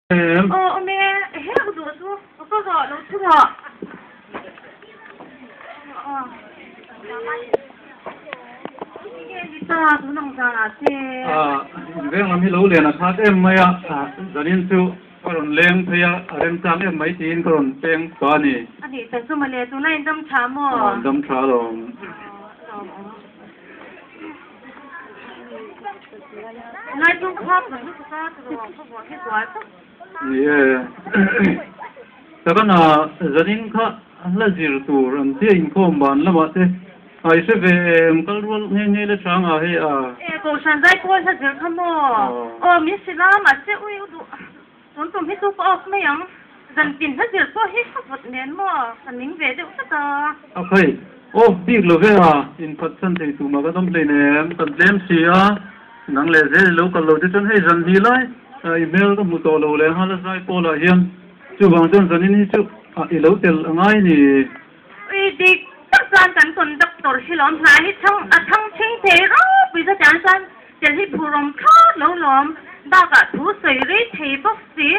Em. Aw awm e, ehe u duh chu ka kal rawh lo thu rawh. Aw Tinge ni ta tun ang zanah che. Ah veng lam hi lo len a khat em mai a, zanin chu ka rawn leng phei a, a remchang em mai tiin ka rawn peng ta a ni. A nih tak chu mawle, tunah in dam tha maw? Aw in dam tha alawm. Aw alawm. Lai chu khua pawh lutuk a tawh khaw vuah hi kual tak. Ni e. Takana zanin kha hla zir tur an tia inkhawm ban lamah te a i hre ve em kal rual nghe nghe le hrang a hei a. E Kohhran zai pawl hla zir kha maw? Aw min hrilh a mahse ui u duh. Tun tum hi chu ka off mai ang. Zan tin hla zir pawh hi ka vawt nen maw ka ning ve deuh tlat a. A khai, off bik lo ve a, inphat chhan thei tumah kan awm hleinem, kan tlem si a, nang leh zel i lo kal lo te chuan hei zan hnih lai i hmel ka hmu tawh lo leh nghal a zai pawlah hian chuvang chuan zanin hi chu i lo tel a ngai ni. Ui dik tak chuan kan conductor hi lawm hna hi chhang a chhang chhing thei ropui za tiang chuan tel hi phurawm thlawt lo lawm bakah thu sawi rei thei bawk si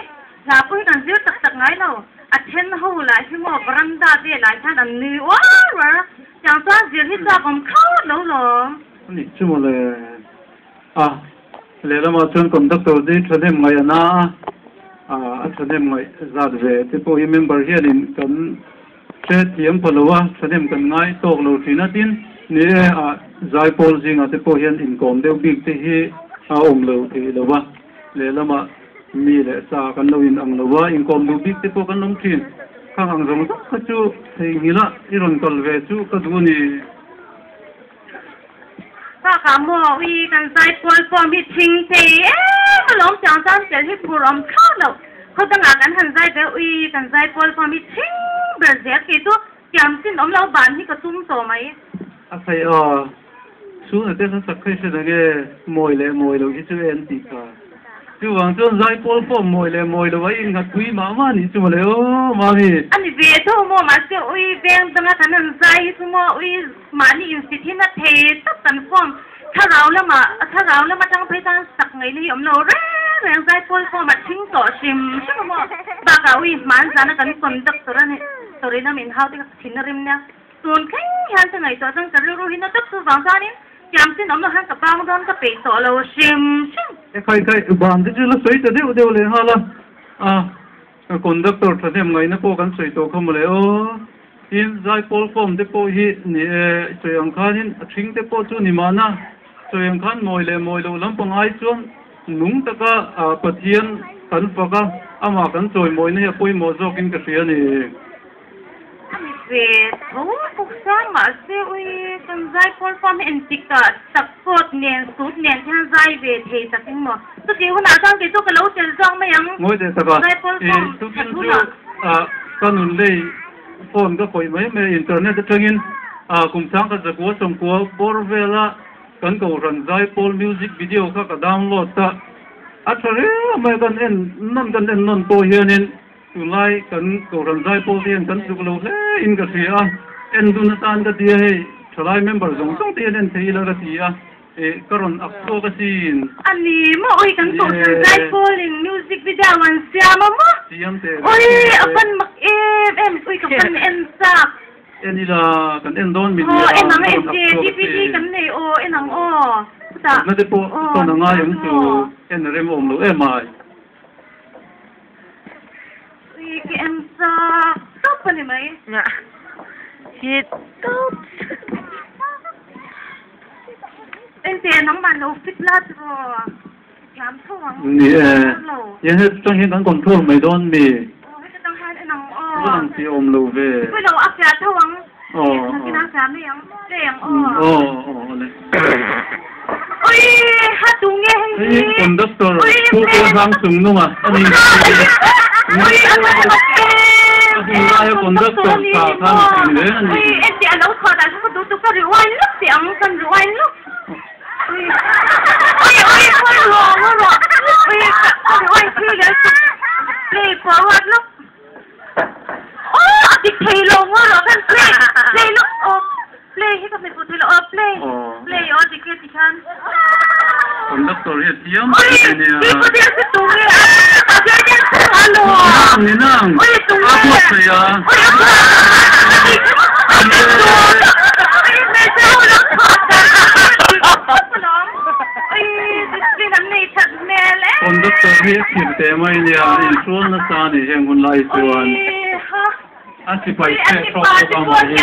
hla pawh hi kan zir tak tak ngai lo a then ho lah hi maw veranda velah hian an nui uar uar a tiang chuan zir hi chak awm thlawt lo lawm. A nih chu mawle a lehlamah chuan conductor te hi thahnem ngaih a na a a thahnem ngaih zat ve te pawh hi member hianin kan Hre thiam pha lo a, thahnem kan ngai tawk lo thin a, tin, ni e, a zaipawl zingah te pawh hian inkawm deuh bik te hi a awm lo thei lo a, lehlamah mi leh sa kan lo in ang lo a, inkawm duh bik te pawh kan awm thin. Khang ang zawng zawng kha chu theihnghilh a i rawn kal ve chu ka duh a ni. Bakah maw ui kan zaipawl pawm hi thing thei em alawm chiang chuan tel hi phur awm thlawt loh. Khaw dangah kan han zai ve ui kan zaipawl pawm hi thing ber zel kei chu tiam chin awm lo ban hi ka tum tawh mai. A thei aw, chhungah te kha sak phei hre dang e, mawi leh mawi loh hi chu e an tih kha. Chuvang chuan zaipawl pawh mawi leh mawi lo a innghat pui mah mah anih chu mawle aw mami. A ni ve tho maw mahse ui veng danga kan han zai hi chu maw ui mahni insit hi na thei tak kan form thlarau lamah thlarau lam atang phei chuan sak ngaihna hi awm lo reng reng zaipawl form a thing tawh hrim hrim a maw bakah ui hman zana kan conduct tur a ni tur in a min hau te kha thin a rim nia tun thleng hian ka ngaihtuah chuan ka rilru hi na tak chuvang chuanin Tiang chin awm lo hian ka bang dawn ka peih tawh lo hrim hrim. E khai khai, ban te chu la sawi ta deuh deuh leh nghal a, a conductor thahnem ngaihna pawh kan sawi tawh kha mawle aw. Tin, zaipawl form te pawh hi ni e, sawi ang khanin a ṭhing te pawh chu ni mahna, sawi ang khan mawi leh mawi loh lampang ai chuan nung taka Pathian kan fak a, amah kan chawimawina hi a pawimawh zawkin ka hria a ni. A ni ve tho bawk sa mahse ui kan zai pawl fam hi engtik ah tak coat nen suit nen te hian zai ve thei tak eng maw chutih hunah chuan kei chu ka lo tel zawk mai ang Ngawi teh tak a, zai pawl i fam tukin that chu hunah. ah ka nun lei phone ka khawih mai mai a internet atangin ah kum chang khat zakua sawmkua bawr vela kan kohhran zai pawl music video kha ka download ta a tha reng mai a kan en nawn kan en nawn pawh hianin Tunlai kan Kohhran zaipawl te hian kan tluk lo hle in ka hria a, en dun atan ka ti a hei thalai member zawng zawng te hian en thei ila ka ti a, eh ka rawn ak chhuak asin. A ni maw ui kan Kohhran zaipawl in music video an siam a maw? Siam teh Ui a pan mak em em ui ka pan en chak. En ila kan en dawn mi nia Aw en ang ka en rawn ak che chhuak DVD asin. kan nei aw en ang aw chutah Na te pawh aw tawn a ngai ang chu aw. en a rem awm lo em ai. Ui ka en chak tawp a ni mai. Hit tawp. Engte nangmah lo fit la chu aw thiam tho ang. Ni e, hian heti tang hian kan control mai dawn mi? Aw heti tang hian en ang aw. Van ang tih awm lo ve. Pui lo a fiah tho ang. Aw. Nakin a fiah mai ang. Play ang aw. Aw aw awle. Ui ha tu nge hei hi. Hei conductor pu pawh hlang chung nung a ani. Ui a ngai mak em. A hun laia conductor tha khan a tling reng ani. Ui engti a lo chhuah dan kha ka duh tu ka rewind lawk teh ang kan rewind lawk. Ui ui ui ui ruah ruah ui ka rewind thui leh play forward lawk. Aw a dik thei lo ngaw rawh khan play play lawk aw play hi ka hmeh thei lo aw play play aw dik e ti khan. Conductor hi a thiam hle nia. Ui tui pawh te a hre tur e a. phei a. Conductor hi a thim teh mai nia, inhrual nasa a ni heng hun lai chuan. A sipai chhe hrawk bawk ang mai hi.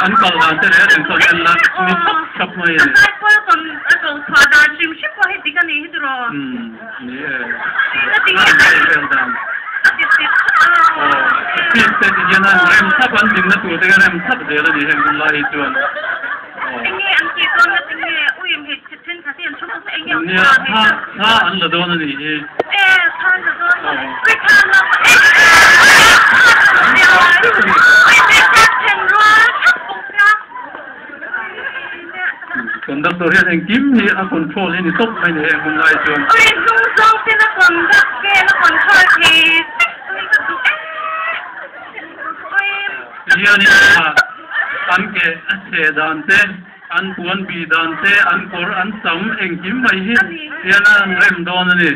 An kal dan te reng reng chuan en la ni thlap thlap mai a ni. Ni e, a an rem vel dan. Aw, seat te ti hian an rem thlap an dinna tur te kha rem thlap zel a ni heng hun lai hi chuan. Nia, thla thla an la dawn a nih hi. Conductor hian engkim hi a control hi ni tawp mai ni heng hun lai chuan. Tihianin an ke a chhe dan te. An puan bih dan te, an kawr, an sam engkim mai hi hian a an rem dawn a ni.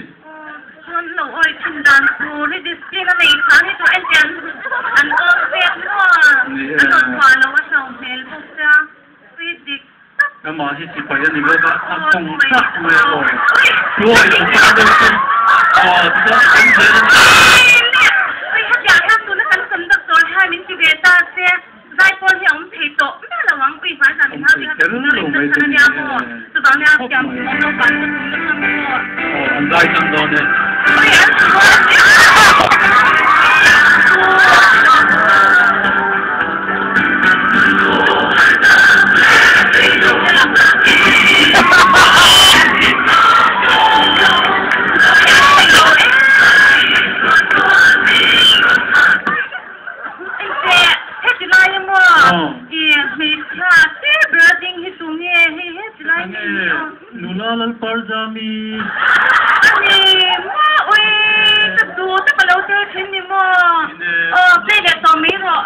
Chuan lo awi thin dan tur hi discipline a nei tha hi chu engti an an awm pek maw? An rawn chhuah lo a hlau hmel bawk sia, pui dik tak. Amah hi sipai a ni bawk a, a kawng tak mai a aw. Chu awi lo sang deuh chu aw tichuan a awm zel a ni. Ui hetiang hian tuna kan conductor hian min ti ve ta se. Zaipawl hi a awm thei tawh miah lo ang, ui hmai zan min hau ding a kher lo mai chu ni e, chuvang nia siam chu awm lo ban ka tum nasa maw. Aw an zai tan dawn e. Ui an sual Engteh, heti lai emaw i hmeichhia te ber a ding hi tu nge hei heti lai hi ni aw. Nula Lalparjami. Ani maw ui ka duh tak a lo tel thin ni maw aw play leh tawh mai rawh.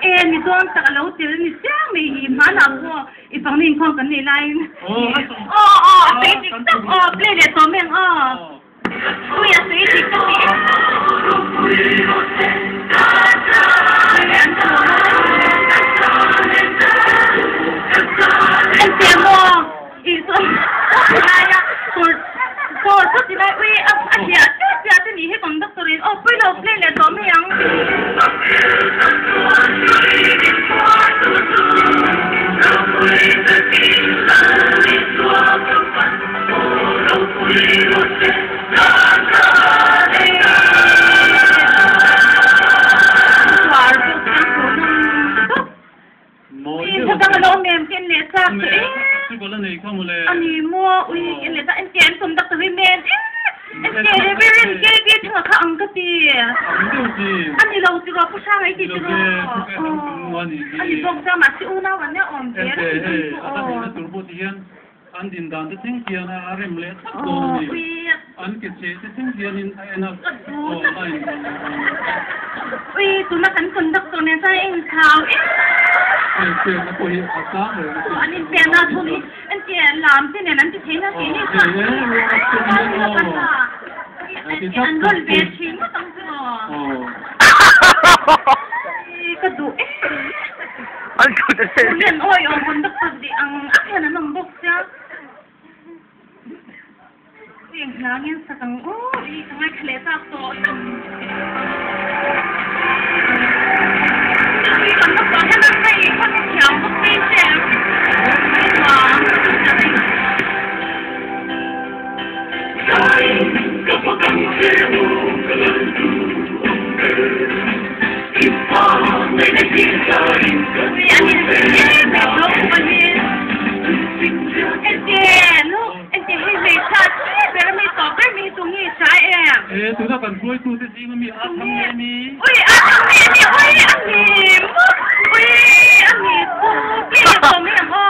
E ni dawn tak a lo tel ni chiang mai hi hmanah pawh i fangna inkhawm kan neih laiin aw aw a sawi dik tak aw play leh tawh mai ang aw ui a sawi dik tak i Engtiang maw i chuan laia tur tur chu ti lai ui a hliah chiah chiah te nih hi conductor in aw pui lo play leh tawh mai ang. Ani maw ui en leh ta en te an conductor hi men em en te Reverend KB thanga kha ang ka ti ani lo tiraw pu hrang ei ti tiraw aw ani bawk ta mahse unau an nia awm ve reng chu aw. An din dan te thleng hian a rem leh thlap dawn a ni. An ke cheh te thleng hianin a en a, aw a in dawn lo a ni. Ui, tuna kan conductor nen chuan a inthlau em. A inpekna pawh hi a sang reng a sin. An inpekna thung hi entir lam te nen an ti thei na tih ni chuan an rawn ve thin ngawt ang chu aw. Ka duh em. An kut a Ui an awi awm conductor tih ang ak hian an awm bawk sia. Ui eng hla nge an sak ang aw i ka ngaithla leh chak tawh tak. Ui conductor hian a zai kha ka thiam bawk phei che em. Ui nuam ka ti sia hei. Ui an in em em lo bawk a ni. Engte nu engte hei hmeichhia chi ber ami tawp ber mi hi tu nge hria em? E tuna kan hruaitute zing ami a thang nge mi? Ui a thang nge mi ui a ni maw ui a ni chu pi leh tawm hi ang aw.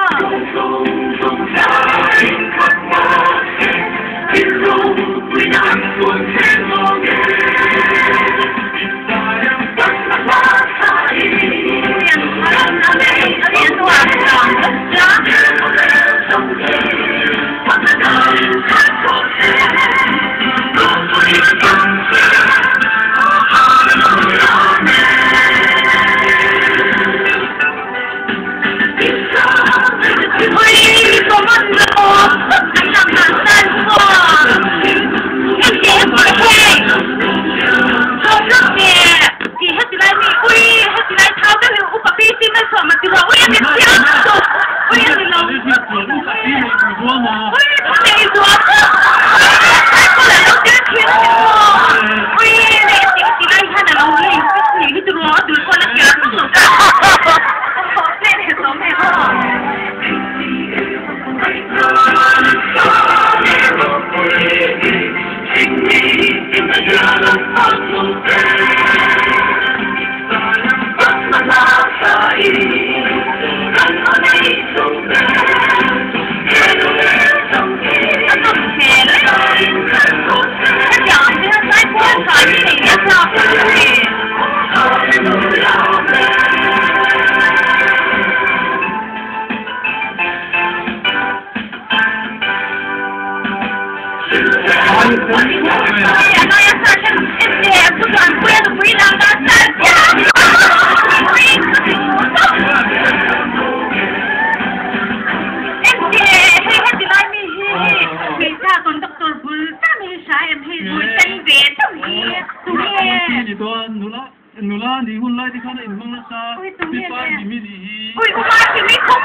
Nula ni hun lai te khan a inhmang nasa, mipa ni mi nih hi. Ui uma khi mi khawm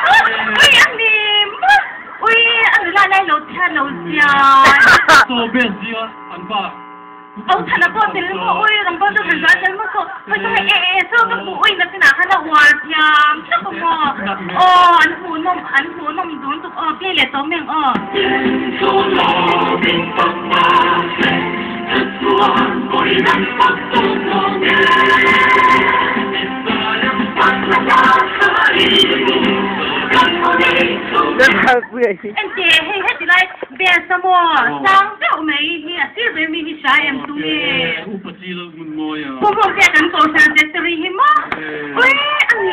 ui a ni maw ui a nula lai lo chhiat lo chiai. Chaw bel zinga an pa. Au thana pawh tel maw ui rawngbawl chu than zual tel maw saw hawi chu hei e e saw ka hmuh ui na chinah khan a uar thiam tak a maw aw an hmuhnawm an hmuhnawm dun tuk aw play leh tawh mai ang aw. Ente hei heti lai best a maw sang deuh mai hi a sir ber mi hi hria em tu nge? Pu Hmawngtea kan kohhran secretary hi maw? Ui a ni.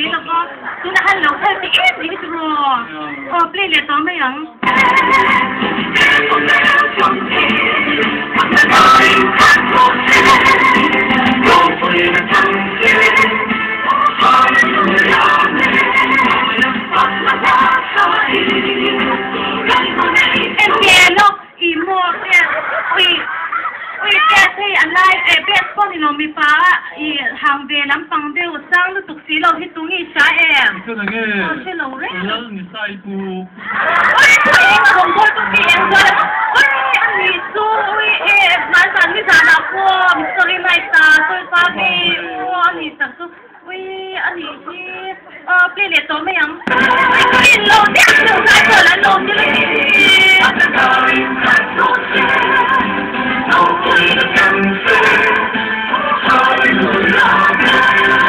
si lo va, tunah khan lo kal tih em ni hi chu raw. Aw play leh tawh mai ang. I maw best ui ui best hei a lai eh best pawh ni lo mipa a i hang ve lampang deuh sang lutuk si lo hi tunge i hria em? Aw hre lo reng. Lal ni sai pu. Ui ui eng a rawn bawl bawk i eng zual a ui a nih chu ui e hmanzan nizan ah pawh sorry night ah sawi pa vei u a nih tak chu. Ui a nih hi aw play leh tawh mai ang. Ui ka in lo deuh deuh zai pawh an lo ni leh hi.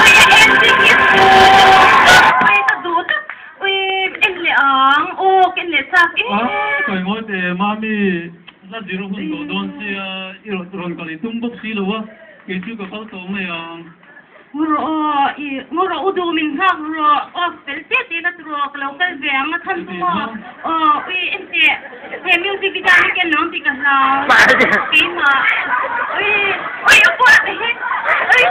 Ui a ending hi chu ui ka duh tak ui en leh ang aw ka en leh chak e. Kawi ngawi teh mami hla zir hun tawh dawn sia i rawn kal i tum bawk si lo a kei chu ka kal tawh mai ang. Rawh i ngaw rawh u duh min nghak rawh aw fel te te na chu rawh ka lo kal ve ang a chhan chu maw aw ui enteh he music video hi ken lo ang tih ka hlau keimah ui ui a pawh ui ui.